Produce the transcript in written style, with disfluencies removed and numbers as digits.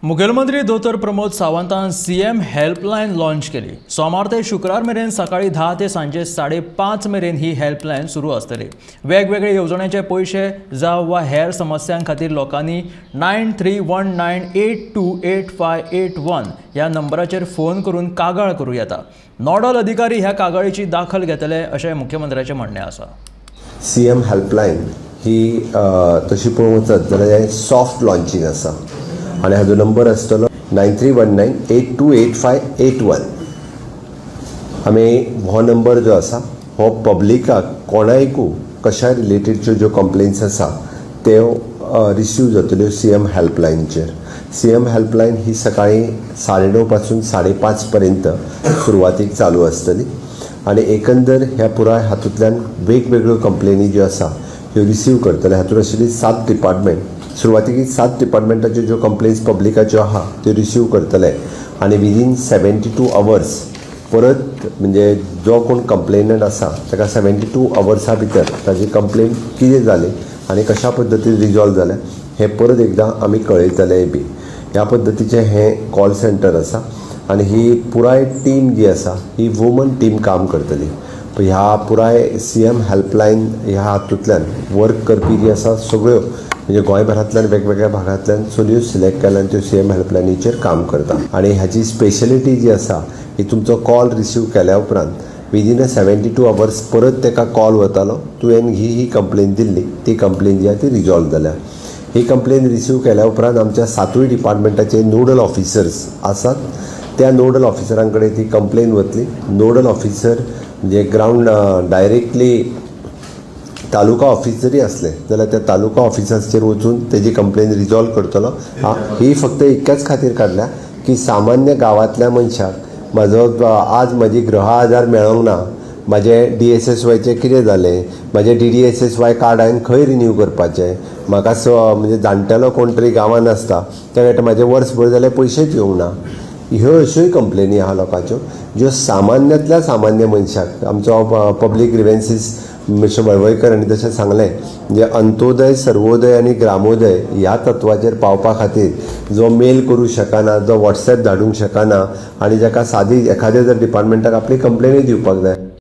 मुखेलमंत्री दोतोर Pramod सावंतान CM helpline launch केली. सोमार ते शुक्रार मेरेन सकाळी 10 ते सांजे 5:30 मेरेन ही हेल्पलायन सुरू आसतली. वेगवेगळे येवजण्यांचे पयशे जावं वा हेर समस्यां खातीर लोकांनी 9319828581 ह्या नंबराचेर फोन करून कागाळ करूं येता. नोडल अधिकारी ह्या कागाळीची दाखल घेतले अशें मुख्यमंत्र्याचें म्हणणें आसा. सीएम हेल्पलायन ही तशी पळोवंक वचत जाल्यार सॉफ्ट लॉन्चींग आसा आनी हाजो नंबर आसतलो 9319828581. आमी हो नंबर जो आसा हो पब्लिकाक कोणायकू कशा रिलेटेडच्यो ज्यो कंप्लेन्स आसा त्यो रिसीव जातल्यो सीएम हेल्पलायनचेर. सीएम हेल्पलायन ही सकाळी 9:30 पासून 5:30 पर्यंत सुरवातीक चालू आसतली आनी एकंदर ह्या पुराय हातूंतल्यान वेगवेगळ्यो कंप्लेनी ज्यो आसा ह्यो रिसीव करतले. हातूंत आशिल्ली 7 डिपार्टमेंट, सुरवातीक 7 डिपार्टमेंटाच्यो ज्यो कंप्लेन्स पब्लिकाच्यो आहा त्यो रिसीव करतले आनी विदीन 72 अवर्स परत म्हणजे जो कोण कंप्लेनंट आसा ताका 72 अवर्सा भितर ताजी कंप्लेन कितें जाली आनी कशा पद्दतीन रिजॉल्व जालें हें परत एकदां आमी कळयतले बी. ह्या पद्दतीचें हें कॉल सेंटर आसा आनी ही पुराय टीम जी आसा ही वुमन टीम काम करतली. ह्या पुराय सीएम हेल्पलायन ह्या हातूंतल्यान वर्क करपी जी आसा सगळ्यो म्हणजे गोंयभरांतल्यान वेगवेगळ्या भागांतल्यान चलयो सिलेक्ट केल्यान त्यो सीएम हेल्पलायनीचेर काम करता. आनी हाजी स्पेशलिटी जी आसा ही तुमचो कॉल रिसीव केल्या उपरांत विदीन 72 अवर्स परत ताका कॉल वतालो, तुवें ही ही कंप्लेन दिल्ली, ती कंप्लेन जी आसा ती रिजॉल्व जाल्या. ही कंप्लेन रिसीव केल्या उपरांत आमच्या 7 डिपार्टमेंटाचे नोडल ऑफिसर्स आसात, त्या नोडल ऑफिसरां कडेन ती कंप्लेन वतली. नोडल ऑफिसर म्हणजे ग्रावंड डायरेक्टली तालुका ऑफिस जरी आसलें जाल्यार त्या तालुका ऑफिसाचेर वचून तेजी कंप्लेन रिजॉल्व करतलो. ही फक्त इतक्याच खातीर काडल्या की सामान्य गांवांतल्या मनशाक म्हाजो आज म्हजी गृह आधार मेळोंक ना, म्हाजें DSSYचें कितें जालें, म्हाजें DDSSY card हांवें खंय रिन्यू करपाचें, म्हाका म्हणजे जाणटेलो कोण तरी गांवांत आसता त्या म्हाजें वर्सभर जाल्यार पयशेच येवंक ना. ह्यो अश्योय कंप्लेनी आहा लोकांच्यो ज्यो सामान्यांतल्या सामान्य मनशाक आमचो पब्लीक ग्रिवेन्सीस मिस्टर वळवयकर हांणी तशें सांगलें, म्हणजे अंत्योदय, सर्वोदय आनी ग्रामोदय ह्या तत्वाचेर पावपा खातीर जो मेल करूं शकना, जो वॉट्सएप धाडूंक शकना आनी जाका सादी एखाद्या जर डिपार्टमेंटाक आपली कंप्लेनी दिवपाक जाय.